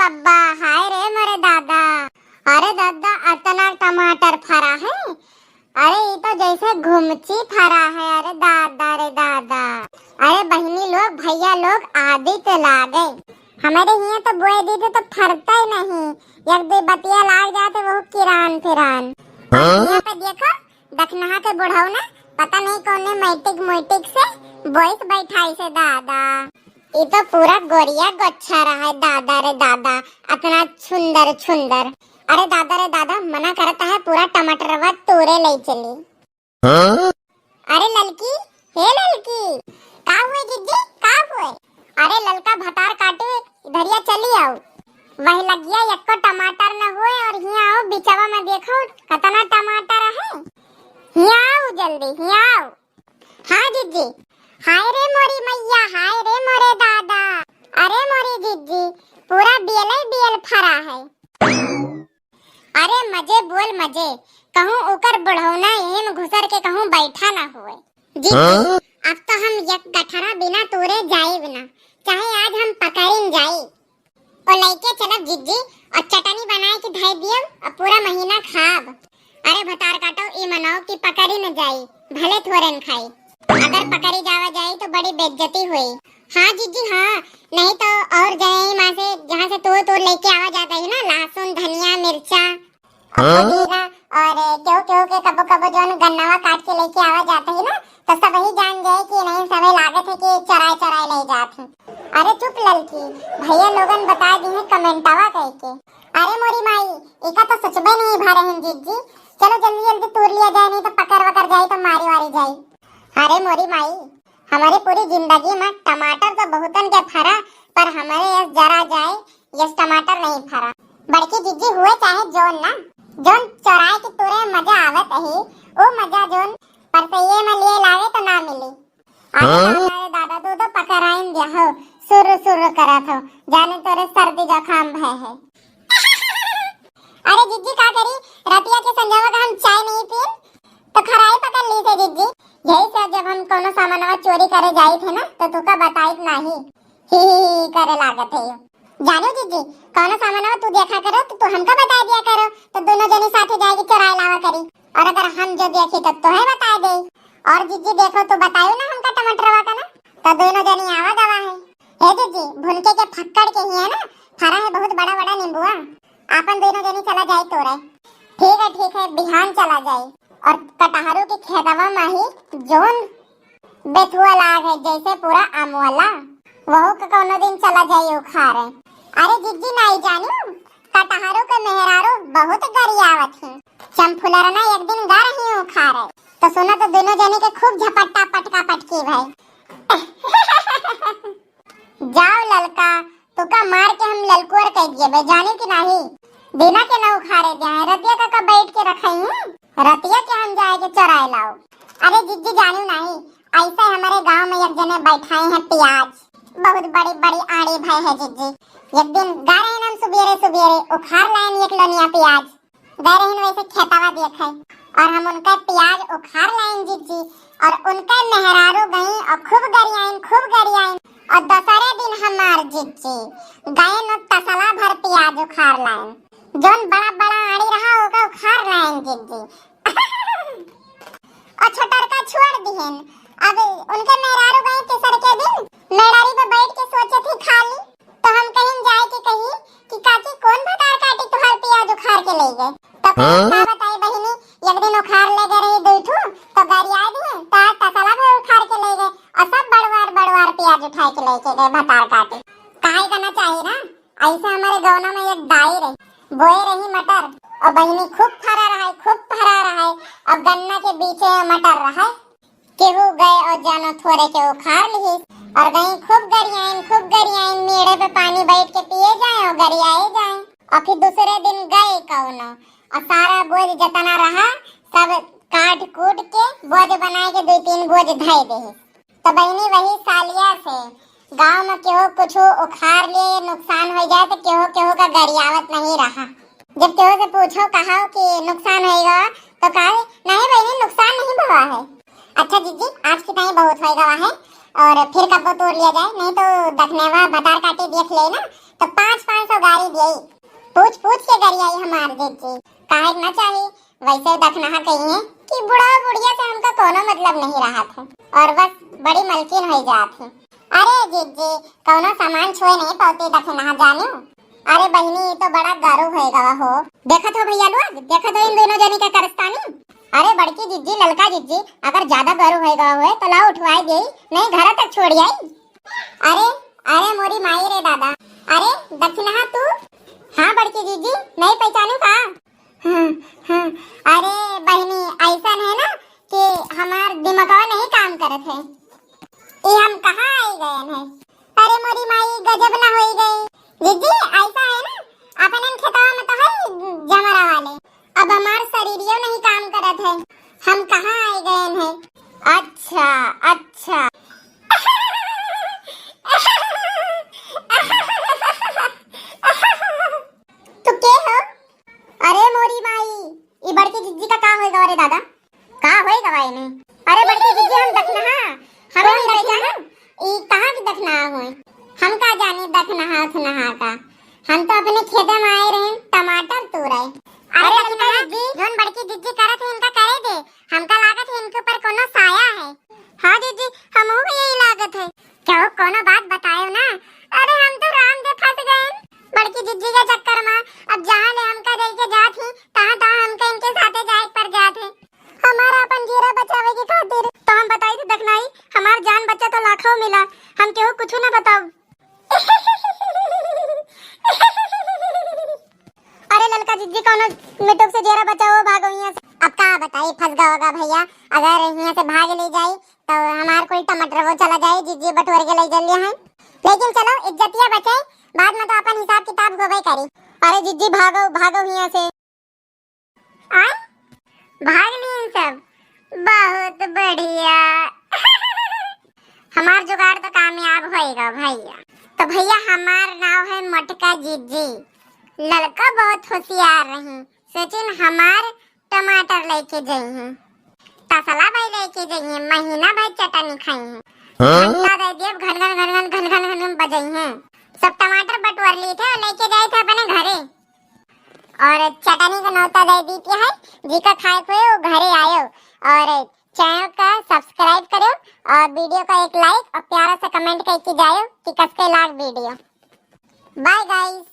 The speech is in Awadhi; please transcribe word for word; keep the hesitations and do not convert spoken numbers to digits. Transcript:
अब्बा, हाय रे मोरे दादा, अरे दादा, अतना टमाटर फरा है, अरे ई तो जैसे घुमची फरा है, अरे दादा रे दादा। अरे बहिनी लोग, भैया लोग, आदित लागे, हमरे हियाँ तो बोए दीते तो फरते नहीं, एक दो बतिया लाग जाते वो किरान फिरान। हाँ? हियाँ पे देखो, दखनहा के बुढ़ऊ ना, पता नहीं कौने मैटिक मोटिक से बोइस बैठाई से दादा। ई तो पूरा गोरिया गोच्छा रहा है दादा रे दादा, अतना सुंदर सुंदर। अरे दादा रे दादा, मना करता है, पूरा टमाटरवा तूरे ले चली। हाँ? अरे ललकी, हे ललकी, का हुए जिज्जी, का हुए? अरे ललका भतार काटू, इधरिया चली आओ। वही लगिया एक्को टमाटर न हुए और हियाँ आओ, बिचवा में देखो कतना टमाटर है। हियाँ आओ जल्दी, हियाँ आओ। हाँ जिज्जी। हाय रे मोरी मैया, हाय रे मोरे दादा। अरे मोरी जिज्जी, पूरा बियले बियल फरा है। अरे मजे बोल मजे, कहूँ ओकर बुढ़ौना यही में घुसर के कहूँ बैठा ना हुए। जिज्जी, हाँ? अब तो हम एक गठरा बिना तूरे जाइब ना, चाहे आज हम पकड़िन जाई। ओ लइके चलब जिज्जी, और चटनी बनाए के धइ दियब, और पूरा महीना खाब। अरे भतार काटो, ई मनाओ कि पकड़ी न जाई, भले थोरन खाई। अगर पकड़ी जावा जाई तो बड़ी बेइज्जती हुई। हाँ जिज्जी हाँ, नहीं तो और जाए माँ से, जहाँ से तोड़ तोड़ लेके आवा जाता है ना, लहसुन, धनिया, मिर्चा, और पुदीना, और केहू केहू के कबो कबो जौन गन्नवा काट के लेके आवा जाता है ना, तो सब ही जान जाए कि नहीं समय लागत है कि चराए चराए ले जात है। अरे चुप ललकी, भैया लोगन बता दी है कमेंटवा कह के। अरे मोरी माई, एका तो सोचबे नहीं भा रहन जिज्जी। चलो जल्दी जल्दी तूर लिया जाए, नहीं तो पकड़ वकर जाए तो मारी वारी जाए। अरे मोरी माई, हमारी पूरी जिंदगी में टमाटर तो बहुतन के फरा, पर हमारे यस जरा जाए, यस टमाटर नहीं फरा। बड़की जिज्जी हुए चाहे जोन ना, जोन चोराए के तुरे मजा आवत ही, ओ मजा जोन परसैये में लिए लावे तो ना मिली। अरे हाँ? दादा रे दादा, तू तो पकड़ाइन दिया हो, सुर सुर करत हो, जाने तोरे सर्दी जुकाम भय है। अरे जिज्जी का करी, रतिया के संझावा का हम चाय नहीं पीन, तो खराई पकड़ ली से जिज्जी। यही से जब हम कोनो सामानवा चोरी करे जाई थे ना, तो तू का बताई नहीं, ही ही ही करे लागत है यो। जानो जिज्जी, कोनो सामानवा तू देखा करो तो तू हमका बताई दिया करो, तो दोनों जनी साथे जाए के चोराए लावा करी। और अगर हम जो देखी तो तोहे बताई दे। और जिज्जी देखो तो बतायो ना हमका टमाटरवा का ना, तो दोनों जनी आवा गवा है। हे जिज्जी, भुनके के फक्कड़ के ही है ना, फरा है बहुत बड़ा बड़ा नींबुआ, आपन दोनों जनी चला जाए तोरे। ठीक है ठीक है, बिहान चला जाए। और कटहरो के खेतवा में ही जोन बेथुआ लाग है जैसे पूरा अमवला, वहू के कौनो दिन चला जाई उखारे। अरे जिज्जी नाई जानू, कटहरो के मेहरारू बहुत गरियावत ही। चंफुलरना एक दिन गा रही उखारे, तो सुना तो दोनों जने के खूब झपट्टा पटका पटकी भाई। जाओ ललका, तुका मार के हम ललकुअर कह दिए बे, जाने की नाही। दिना के ना उखारे दे हैं, रतिया का, का बैठ के रखाई हैं, रतिया के हम जाए के चोराए लाओ। अरे जिज्जी जानू नाही, ऐसे हमारे गांव में एक जने बैठाए हैं प्याज, बहुत बड़ी बड़ी आड़ी भय है जिज्जी। एक दिन गा रहे हम सुबेरे सुबेरे उखार लाइन एक लोनिया प्याज, गए रहिन वैसे खेतवा देखे, और हम उनका प्याज उखार लाइन जिज्जी, और उनका मेहरारू गई और खूब गरियाइन, खूब गरियाइन, और दूसरे दिन हमार जिज्जी गए न तसला भर प्याज उखार लाइन, जौन बड़ा बड़ा आड़ी रहा ओका उखार लाइन जिज्जी। और छोटरका छोड़ दिहन। अब उनके मेहरारू गई तीसर के दिन मेहरारू पे बैठ के सोचे थी खाली, तो हम कहीं जाए के कही कि काकी कौन भतार काटी तुहार प्याज उखार के ले गए। तो हाँ? का बताई बहिनी, एक दिन उखार ले गए रही दुई ठू, तो गरिया दिए, तो आज तसला भी उखार के ले गए, और सब बड़वार बड़वार प्याज उठाए के लेके गए भतार काटी। काहे करना चाहिए ना, ऐसे हमारे गौना में एक दाई रही, बोए रही मटर, और बहिनी खूब फरा रहा है, खूब फरा रहा है, और गन्ना के बीचे में मटर रहा है। केहू गए और जानो थोड़े के उखार लिहिस और गई खूब गरियाइन, खूब गरियाइन, मेड़े पे पानी बैठ के पिए जाए और गरियाए जाए। और फिर दूसरे दिन गए कौनो और सारा बोझ जतना रहा सब काट कूट के बोझ बनाए के दो तीन बोझ धए देहिस। तो बहिनी वही सालिया से गांव में केहू कुछ उखार ले नुकसान हो जाए तो केहू केहू का गरियावत नहीं रहा। जब केहू से पूछो कहा कि नुकसान होएगा तो कहे नहीं बहिनी नुकसान नहीं हुआ है। अच्छा जिज्जी, आज की ताई बहुत हो गवा है और फिर कब्बो तोड़ लिया जाए, नहीं तो दखनेवा भतार काटी देख ले ना, तो पाँच पाँच सौ गारी यही पूछ पूछ के गरियाई हमार जिज्जी। काहे न चाही, वैसे दखनहा कही है कि बुढ़ा बुढ़िया से हमका कोनो मतलब नहीं रहत है, और बस बड़ी मलकिन होइ जात है। अरे जिज्जी, कोनो सामान छुए नहीं पावती दखनहा जानू। अरे बहिनी, ई तो बड़ा गरु होइ गवा हो। देखत हो भैया लोग, देखत हो इन दोनों जनी के करस्तानी। अरे बड़की जिज्जी, ललका जिज्जी, अगर ज्यादा गरु होइ गवा होए तो लाओ उठवाए देई, नहीं घर तक छोड़ आई। अरे, अरे मोरी माई रे दादा। अरे दखनहा तू? हाँ बड़की जिज्जी, नहीं पहचानू का? हाँ, हाँ। अरे बहिनी, ऐसा है ना कि हमार दिमागवा नहीं काम करत है। ये हम कहाँ आए गए हैं? अरे मोरी माई, गजब ना होई गई। जिज्जी, ऐसा है ना, अपनन खेतवा में तो है जमरा वाले, अब हमार शरीरियो नहीं काम करत है, हम कहाँ आए गए हैं? अच्छा, अच्छा। तो के हो? अरे मोरी माई, ई बड़की जिज्जी का का होएगा रे दादा? का होएगा भाई ने? अरे बड़की जिज्जी, हम दखनहा, हमें नहीं पहचाना? ई कहाँ की दखनहा होए? हम का जानी दखनहा उखनहा का। हम तो अपने खेते में आए रहे टमाटर तोड़े। अरे अरे ललका दखनहा, जिज्जी। जौन बड़की जिज्जी करत है इनका करे दे, हमका लागत है इनके ऊपर कोनो साया है। हाँ जिज्जी, हमहू के यही लागत है। केहू कोनो बात बतायो ना। अरे हम तो राम दे फंस गए। बड़की जिज्जी के चक्कर में अब जहाँ ले हमका लेके जात ही, तहाँ तहाँ हमका इनके साथे जाए पर जात है। हमारा अपन जीरा बचावे के खातिर। तो हम बताई थे दखनाई, हमार जान बच्चा तो लाखों मिला, हम केहू कुछ ना बताओ। अरे ललका जिज्जी, कौनो मिटुक से जेरा बचाओ, भागो यहाँ से। अब का बताई, फंस गवा होगा भैया। अगर यहाँ से भाग ले जाई तो हमार कुल टमाटर वो चला जाए, जिज्जी बटोर के ले चल है। लेकिन चलो, इज्जतिया बचे, बाद में तो अपन हिसाब किताब होबे करी। अरे जिज्जी, भागो, भागो यहाँ से। आय, भाग लिए सब, बहुत बढ़िया। हमार जुगाड़ तो कामयाब होएगा भैया। तो भैया, हमार नाव है मोटका जिज्जी। ललका बहुत होशियार रही, सोचिन हमार टमाटर लेके जइहें, तसला भाई लेके जइहें, महीना भर चटनी खाइहें। हाँ? घंटा दे दिए, घन घन घन घन घन घन घन घन बजइहें। सब टमाटर बटोर ली थे और लेके जाए थे अपने घरे। और चटनी का नौता दे दी थी है, जिका खाए हुए वो घरे आयो। और चैनल का सब्सक्राइब करो और वीडियो का एक लाइक और प्यारा सा कमेंट करके जायो कि कसके लाग वीडियो। बाय गाइस।